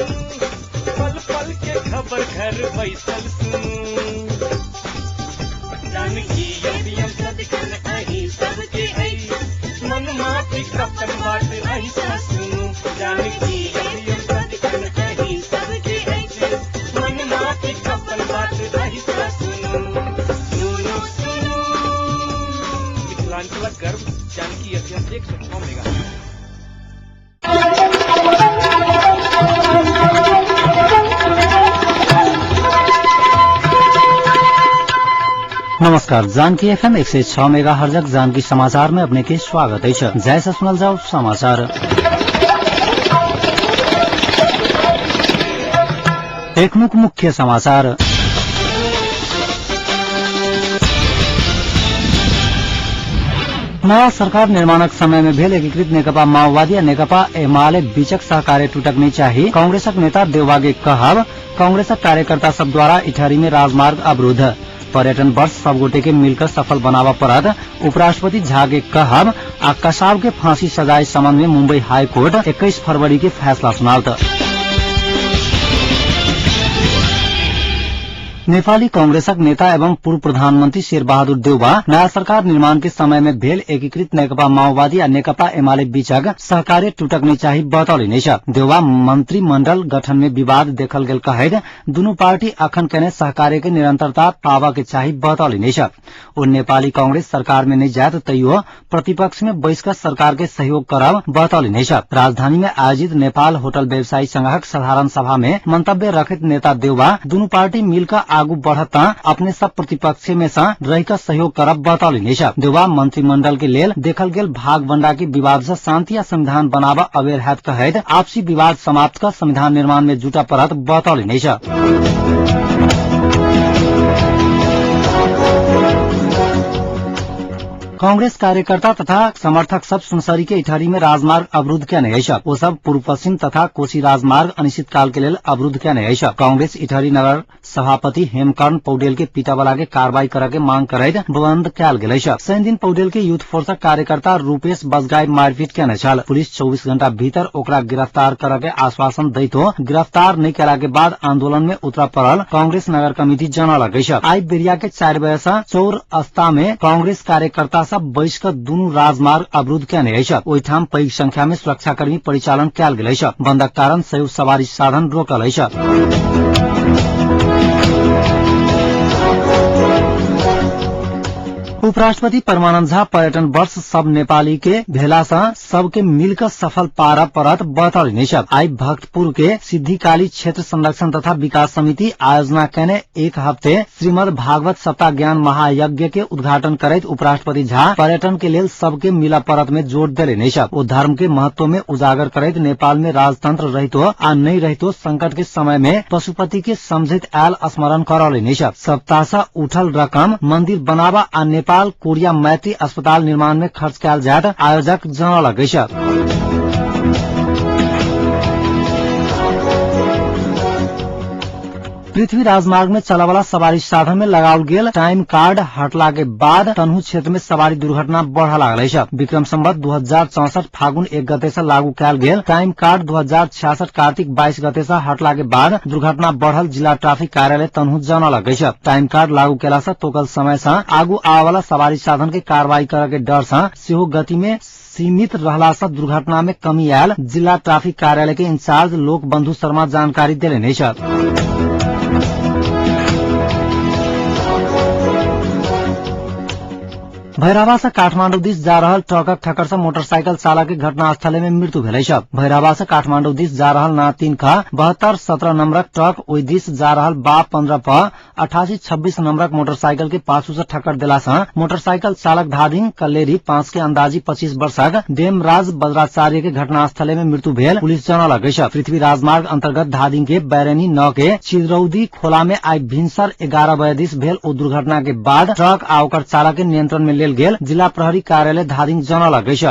पल पल के खबर घर बैसल सुनू। जानकी एफएम सदिखन अहीं सबके अछि, मन माफिक अपन बात अहीं सँ सुनू। जानकी एफएम सदिखन अहीं सबके अछि, मन माफिक अपन बात अहीं सँ सुनू। सुनू सुनू मिथिलांचलक गर्व जानकी एफएम 106 मेगा। नमस्कार, जानकी एफएम 106 मेगा हर्जक जानकी समाचार में अपने के स्वागत अछि। जय से सुनल जाओ समाचार। एकमुख मुख्य समाचार। नयाँ सरकार निर्माणक समय में भेल एकीकृत नेकपा माओवादी आ नेकपा एमाले बीचक सहकार्य टूटक नहि चाही, कांग्रेसक नेता देउबा के कहब। कांग्रेसक कार्यकर्ता सब द्वारा इटहरी में राजमार्ग अवरुद्ध। पर्यटन वर्ष सब गोटे के मिलकर सफल बनाबऽ पड़त, उपराष्ट्रपति झा के कहब। आ कसाब के फांसी सजाय संबंध में मुंबई हाईकोर्ट 21 फरवरी के फैसला सुनाओत। नेपाली कांग्रेसक नेता एवं पूर्व प्रधानमंत्री शेरबहादुर देउबा नयाँ सरकार निर्माण के समय में भेल एकीकृत नेकपा माओवादी आ नेकपा एमाले बीचक सहकार्य टूटक नहि चाही बतौलनि अछि। देउबा मंत्रिमंडल गठन में विवाद देखल गेल कहैत दुनू पार्टी अखन केने सहकार्य के निरंतरता पाबऽ के चाही बतौलनि अछि। ओ नेपाली कांग्रेस सरकार में नहि जायत तैयो प्रतिपक्ष में बैस कऽ सरकार के सहयोग करब बतौलनि अछि। राजधानी में आयोजित नेपाल होटल व्यवसायी संघक साधारण सभा में मंतव्य रखैत नेता देउबा दुनू पार्टी मिल कऽ आगू बढ़त तऽ अपने सब प्रतिपक्ष में सँ रहि कऽ सहयोग करब बतौलनि अछि। देउबा मंत्रिमंडल के लेल देखल गेल भाग बंडा के विवाद सँ शांति आ संविधान बनाबऽ अबेर हैत कहैत आपसी विवाद समाप्त कऽ संविधान निर्माण में जुटऽ पड़त बतौलनि अछि। कांग्रेस कार्यकर्ता तथा समर्थक सब सुनसरी के इटहरी में राजमार्ग अवरुद्ध केने अछि। ओ सब पूर्व पश्चिम तथा कोशी राजमार्ग अनिश्चितकाल के लेल अवरुद्ध केने अछि। कांग्रेस इटहरी नगर सभापति हेमकर्ण पौडेल के पीटावाला के कार्रवाई करऽ के मांग करैत बंद कयल गेल अछि। शनि दिन पौडेल के यूथ फोर्सक कार्यकर्ता रूपेश बजगाई मारपीट केने छल। पुलिस 24 घंटा भीतर ओकरा गिरफ्तार करऽ के आश्वासन दैतो गिरफ्तार नहि केला के बाद आंदोलन में उतरऽ पड़ल कांग्रेस नगर कमिटी जनौलक अछि। आइ बेरिया के 4 बजे सँ चौरस्ता में कांग्रेस कार्यकर्ता सब बैस कऽ दुनू राजमार्ग अवरुद्ध केने अछि। ओहिठाम पैघ संख्या में सुरक्षाकर्मी परिचालन कयल गेल अछि। बंदक कारण सयौ सवारी साधन रोकल अछि। उपराष्ट्रपति परमानंद झा पर्यटन वर्ष सब नेपाली के भेला सँ सबके मिलकर सफल पारऽ पड़त बतौलनि अछि। आइ भक्तपुर के सिद्धिकाली क्षेत्र संरक्षण तथा विकास समिति आयोजना केने एक हफ्ते श्रीमद् भागवत सप्ताह ज्ञान महायज्ञ के उद्घाटन करैत उपराष्ट्रपति झा पर्यटन के लेल सबके मिलऽ पड़त में जोर देलनि अछि। ओ धर्म के महत्व में उजागर करैत नेपाल में राजतंत्र रहितो आ नहि रहितो संकट के समय में पशुपति के समझैत आयल स्मरण करौलनि अछि। सप्ताह सँ उठल रकम मंदिर बनाबऽ आ नेपाल कोरिया मैत्री अस्पताल निर्माण में खर्च कयल जायत आयोजक जनौलक अछि। पृथ्वी राजमार्ग में चलावाला सवारी साधन में लगाओल गेल टाइम कार्ड हटला के बाद तनहु क्षेत्र में सवारी दुर्घटना बढ़ लागल अछि। विक्रम संवत 2064 फागुन 1 गते से लागू कयल गेल टाइम कार्ड 2066 कार्तिक 22 गते से हटला के बाद दुर्घटना बढ़ल जिला ट्रैफिक कार्यालय तनहु जनौलक अछि। टाइम कार्ड लागू केला से तोकल समय से आगू आवाला सवारी साधन के कार्रवाई करऽ के डर से सेहो गति में सीमित रहला से दुर्घटना में कमी आयल जिला ट्रैफिक कार्यालय के इंचार्ज लोक बंधु शर्मा जानकारी देलनि अछि। भैरहवा से काठमांडू दिस जा रहल ट्रकक ठक्कर से मोटरसाइकिल चालक के घटनास्थले में मृत्यु भेल अछि। भैरहवा से काठमांडू दिस जा रहल ना 3 ख 7217 नंबरक ट्रक ओहि दिस जा रहल बा 15 प 8826 नंबरक मोटरसाइकिल के पाछू से ठक्कर देला से मोटरसाइकिल चालक धादिंग कल्लेरी 5 के अंदाजी 25 वर्षक देमराज बज्राचार्य के घटनास्थले में मृत्यु भेल पुलिस जनौलक अछि। पृथ्वी राजमार्ग अंतर्गत धादिंग के बैरेनी 9 के चिरौदी खोला में आइ भिनसर 11 बजे दिस भेल ओ दुर्घटना के बाद ट्रक आ ओकर चालक के नियंत्रण में लेल गेल जिला प्रहरी कार्यालय धादिंग जनौलक अछि।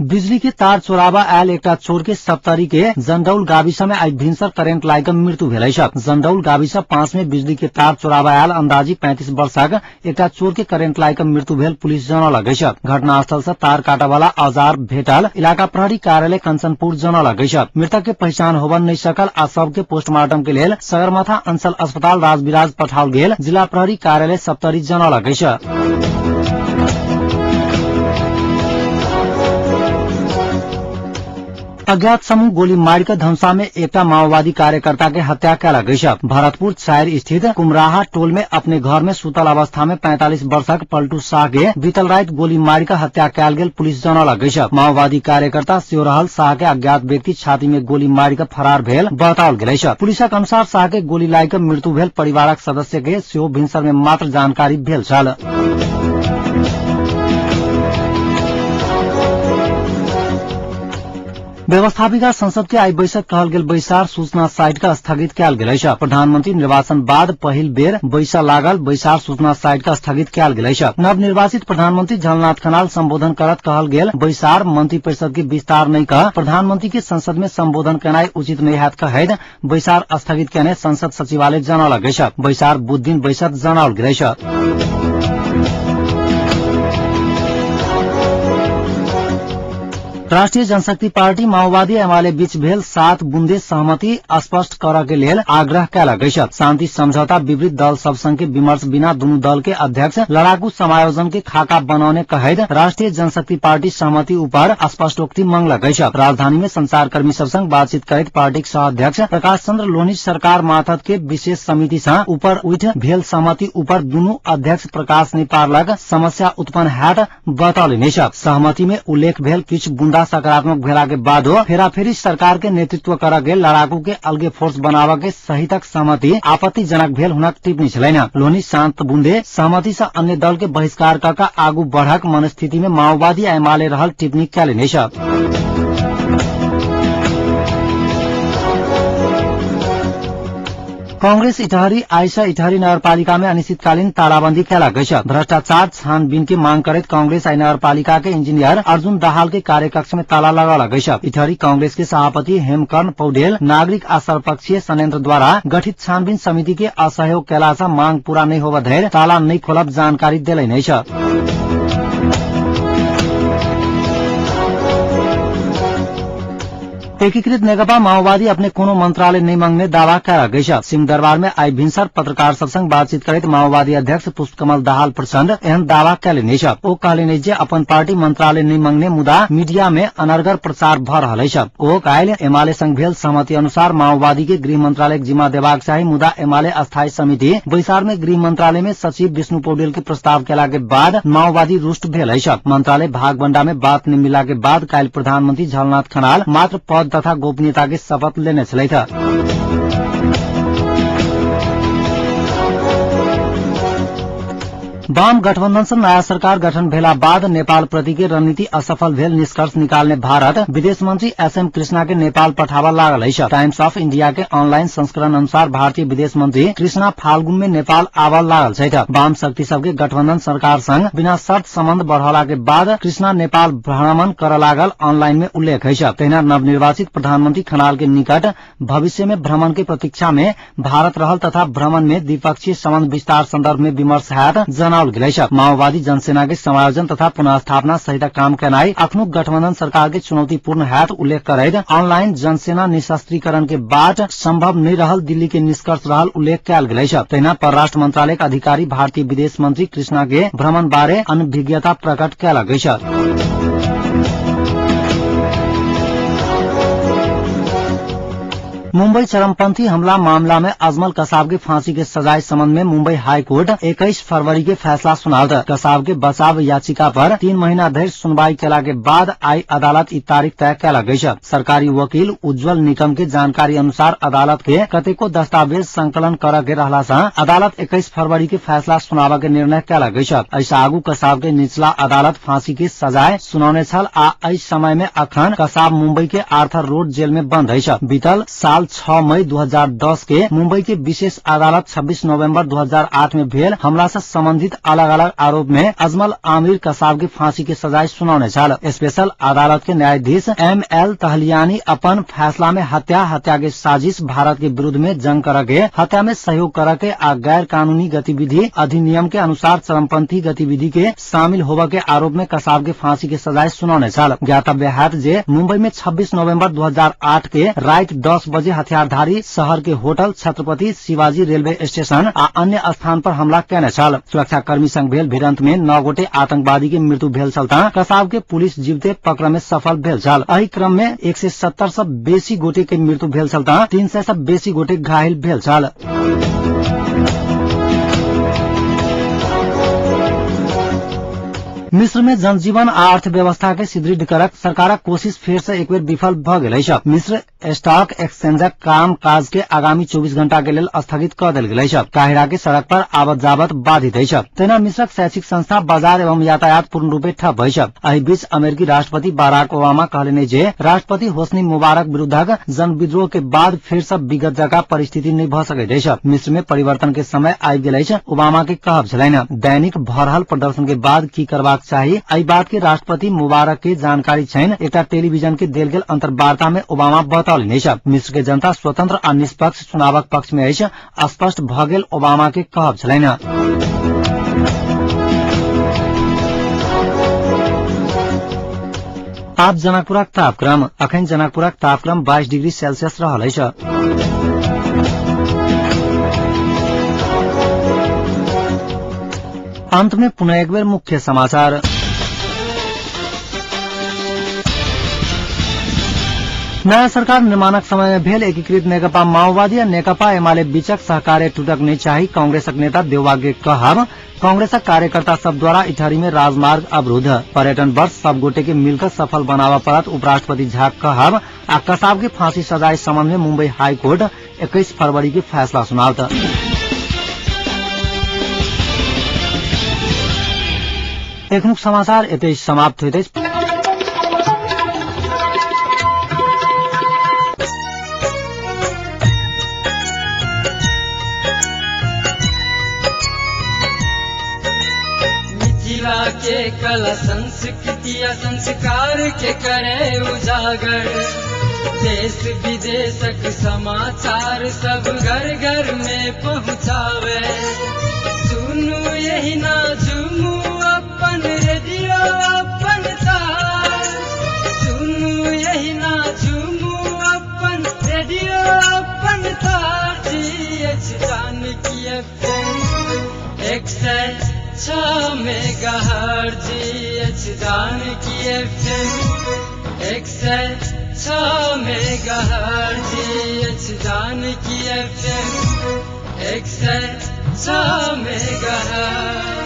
बिजली के तार चोराबा आयल एकटा चोर के सप्तरी के जंडौल गाविस में आई भिनसर करेंट लाग मृत्यु भेल अछि। जंडौल गाविस 5 में बिजली के तार चोराबा आयल अंदाजी 35 वर्षक एकटा चोर के करेंट लाग मृत्यु भेल पुलिस जनौलक अछि। घटनास्थल से तार काटवाला औजार भेटल इलाका प्रहरी कार्यालय कंचनपुर जनौलक अछि। मृतक के पहिचान होबन नहि सकल आ सबके पोस्टमार्टम के लेल सगरमाथा अंचल अस्पताल राजविराज पठाओल गेल जिला प्रहरी कार्यालय सप्तरी जनौलक अछि। अज्ञात समूह गोली मारि कऽ धमसा में एकटा माओवादी कार्यकर्ता के हत्या कयलक अछि। भरतपुर 4 स्थित कुमराहा टोल में अपने घर में सुतल अवस्था में 45 वर्षक पल्टू शाह के बीतल राति गोली मारि कऽ हत्या कयल गेल पुलिस जनौलक अछि। माओवादी कार्यकर्ता सेहो रहल शाह के अज्ञात व्यक्ति छाती में गोली मारि कऽ फरार भेल बताओल गेल अछि। पुलिसक अनुसार शाह के गोली लागि कऽ मृत्यु भेल परिवारक सदस्य के सेहो भिनसर में मात्र जानकारी भेल छल। व्यवस्थापिका संसद के आई बैसक कहल गेल बैसार सूचना साइट के स्थगित कयल गेल अछि। प्रधानमंत्री निर्वाचन बाद पहिल बेर बैसऽ लागल बैसार सूचना साइट के स्थगित कयल गेल अछि। नवनिर्वाचित प्रधानमंत्री झलनाथ खनाल संबोधन करत कहल गेल बैसार मंत्री परिषद के विस्तार नहि कऽ प्रधानमंत्री के संसद में संबोधन केनाइ उचित नहि हैत कहैत बैसार स्थगित केने संसद सचिवालय जनौलक अछि। बैसार बुध दिन बैसत जनाओल गेल अछि। राष्ट्रिय जनशक्ति पार्टी माओवादी एमाले बीच भेल 7 बुंदे सहमति स्पष्ट करऽ के लेल आग्रह कयलक अछि। शांति समझौता विपरीत दल सब संग के विमर्श बिना दुनू दल के अध्यक्ष लड़ाकू समायोजन के खाका बनौने कहैत राष्ट्रिय जनशक्ति पार्टी सहमति ऊपर स्पष्टोक्ति मंगलक अछि। राजधानी में संचारकर्मी सब संग बातचीत करैत पार्टीक सह अध्यक्ष प्रकाश चंद्र लोहनी सरकार माथत के विशेष समिति सँ ऊपर उठि भेल सहमति ऊपर दुनू अध्यक्ष प्रकाश नहि पारलक समस्या उत्पन्न हैत बतौलनि अछि। सहमति में उल्लेख भेल किछु बुंदा सकारात्मक भेला के बादो फेराफेरी सरकार के नेतृत्व करऽ के लड़ाकू के अलगे फोर्स बनाबऽ के सहितक सहमति आपत्तिजनक भेल हुनक टिप्पणी छलनि। लोहनी शांत बुंदे सहमति सँ अन्य दल के बहिष्कार कऽ के आगू बढ़क मनस्थिति में माओवादी आ एमाले रहल टिप्पणी कयलनि अछि। कांग्रेस इटहरी आइसा इटहरी नगरपालिका में अनिश्चितकालीन तालाबंदी कयलक अछि। भ्रष्टाचार छानबीन के मांग करैत कांग्रेस आई नगरपालिका के इंजीनियर अर्जुन दाहाल के कार्यकक्ष में ताला लगौलक अछि। इटहरी कांग्रेस के सभापति हेमकर्ण पौडेल नागरिक आ सर्वपक्षीय संयंत्र द्वारा गठित छानबीन समिति के असहयोग कयला सँ मांग पूरा नहि होबय धरि ताला नहि खोलब जानकारी देलनि अछि। एकीकृत नेकपा माओवादी अपने कोनो मंत्रालय नहि मंगने दावा कयलक अछि। सिंहदरबार में आई भिनसर पत्रकार सब संग बातचीत करैत माओवादी अध्यक्ष पुष्पकमल दाहाल प्रचंड एहन दावा कयलनि अछि। ओ कहलनि अछि जे अपन पार्टी मंत्रालय नहि मंगने मुदा मीडिया में अनर्गल प्रचार भऽ रहल अछि। ओ काल्हि एमाले संग भेल सहमति अनुसार माओवादी के गृह मंत्रालयक जिम्मा देबाक चाही, मुदा एमाले अस्थायी समिति बैसार में गृह मंत्रालय में सचिव विष्णु पौडेल के प्रस्ताव केला के बाद माओवादी रुष्ट भेल अछि। मंत्रालय भागबंडा में बात नहि मिलला के बाद काल्हि प्रधानमंत्री झलनाथ खनाल मात्र पद तथा गोपनीयता के शपथ लेने छलथि। वाम गठबंधन से नया सरकार गठन भेला बाद नेपाल प्रति के रणनीति असफल भेल निष्कर्ष निकालने भारत विदेश मंत्री एस एम कृष्णा के नेपाल पठाबऽ लागल अछि। टाइम्स ऑफ इंडिया के ऑनलाइन संस्करण अनुसार भारतीय विदेश मंत्री कृष्णा फाल्गुन में नेपाल आबऽ लागल छथि। वाम शक्ति सबके गठबंधन सरकार संग बिना शर्त संबंध बढ़ौला के बाद कृष्णा नेपाल भ्रमण करऽ लागल ऑनलाइन में उल्लेख अछि। तहिना नवनिर्वाचित प्रधानमंत्री खनाल के निकट भविष्य में भ्रमण के प्रतीक्षा में भारत रहल तथा भ्रमण में द्विपक्षीय संबंध विस्तार संदर्भ में विमर्श हैत जनाओल गेल अछि। माओवादी जनसेना के समायोजन तथा पुनर्स्थापना सहित काम केनाइ अखनुक गठबंधन सरकार के चुनौतीपूर्ण हैत उल्लेख करैत ऑनलाइन जनसेना निशस्त्रीकरण के बाट संभव नहि रहल दिल्ली के निष्कर्ष रहल उल्लेख कयल गेल अछि। तहिना परराष्ट्र मंत्रालय के अधिकारी भारतीय विदेश मंत्री कृष्णा के भ्रमण बारे अनभिज्ञता प्रकट कयलक अछि। मुंबई चरमपंथी हमला मामला में अजमल कसाब के फांसी के सजाए संबंध में मुंबई हाईकोर्ट 21 फरवरी के फैसला सुनाओल। कसाब के बचाव याचिका पर 3 महीना धरि सुनवाई केला के बाद आई अदालत ई तारीख तय कयलक अछि। सरकारी वकील उज्जवल निकम के जानकारी अनुसार अदालत के कतेको दस्तावेज संकलन करऽ के रहला सँ अदालत 21 फरवरी के फैसला सुनाबऽ के निर्णय कयलक अछि। एहि आगू कसाब के निचला अदालत फांसी के सजाए सुनौने छल आ एहि समय में अखन कसाब मुंबई के आर्थर रोड जेल में बंद अछि। बीतल साल साल 6 मई 2010 के मुंबई के विशेष अदालत 26 नवंबर 2008 में भेल हमला से संबंधित अलग अलग आरोप में अजमल आमिर कसाब के फांसी के सजाय सुनौने छल। स्पेशल अदालत के न्यायाधीश एम एल तहलियानी अपन फैसला में हत्या, हत्या के साजिश, भारत के विरुद्ध में जंग करके, हत्या में सहयोग करके आ गैर कानूनी गतिविधि अधिनियम के अनुसार चरमपंथी गतिविधि के शामिल होबे के आरोप में कसाब के फांसी के सजाय सुनौने छल। ज्ञातव्य हैत जे मुंबई में 26 नवंबर 2008 के रात 10 बजे हथियारधारी शहर के hotel Chhatrapati Shivaji railway station आ अन्य स्थान पर हमला केने छल। सुरक्षाकर्मी संग भेल भिड़ंत में 9 गोटे आतंकवादी के मृत्यु भेल छल त कसाब के पुलिस जीवते पकड़ में सफल भेल छल। एहि क्रम में 170 सँ बेसी गोटे के मृत्यु भेल छल त 300 सँ बेसी गोटे घायल भेल छल। मिश्र में जनजीवन आ अर्थव्यवस्था के सुदृढ़ करक सरकारक कोशिश फेर से एक बेर विफल भ गेल अछि। मिश्र स्टॉक एक्सचेंजक काम काज के आगामी 24 घंटा के लेल स्थगित क देल गेल अछि। काहिरा के सड़क पर आवत जावत बाधित अछि। तहिना मिश्रक शैक्षिक संस्था, बाजार एवं यातायात पूर्ण रूपे ठप अछि। एहि बीच अमेरिकी राष्ट्रपति बाराक ओबामा कहलनि जे राष्ट्रपति होस्नी मुबारक विरुद्धक जनविद्रोह के बाद फेर से विगत जकाँ परिस्थिति नहि भ सकैत अछि। मिश्र में परिवर्तन के समय आबि गेल अछि, ओबामा के कहब छलनि। दैनिक भ रहल प्रदर्शन के बाद की करबाक चाही, एहि बात के राष्ट्रपति मुबारक के जानकारी छनि। एकटा टेलीविजन के देल गेल अंतर्वार्ता में ओबामा बतौलनि अछि। मिश्र के जनता स्वतंत्र आ निष्पक्ष चुनावक पक्ष में अछि, स्पष्ट भ गेल ओबामा के कहब छलनि। आब जनकपुरक तापक्रम। अखन जनकपुरक तापक्रम 22 डिग्री सेल्सियस रहल अछि। अंत में पुनः एक बेर मुख्य समाचार। नयाँ सरकार निर्माणक समय में भेल एकीकृत नेकपा माओवादी आ नेकपा एमाले बीचक सहकार्य टूटक नहि चाही, कांग्रेसक नेता देउवा के कहब। कांग्रेसक कार्यकर्ता सब द्वारा इटहरी में राजमार्ग अवरुद्ध। पर्यटन वर्ष सब गोटे के मिलकर सफल बनाबऽ पड़त, उपराष्ट्रपति झा कहब। आ कसाब के फांसी सजाय संबंध में मुंबई हाईकोर्ट 21 फरवरी के फैसला सुनाओत। एखनुक समाचार एतै समाप्त होइत अछि। मिथिला के कला संस्कृति आ संस्कार के करे उजागर, देश विदेशक समाचार सब घर घर में पहुँचावे। सुनू यही ना झूमू अपन रेडियो अपन तार, सुनू यही ना झूमू अपन रेडियो अपन तार। जी अछि जानकी एफएम 106 मेगाहर्ट्ज, जी अछि जानकी एफएम 106 मेगाहर्ट्ज, जी अछि जानकी एफएम 106 मेगाहर्ट्ज।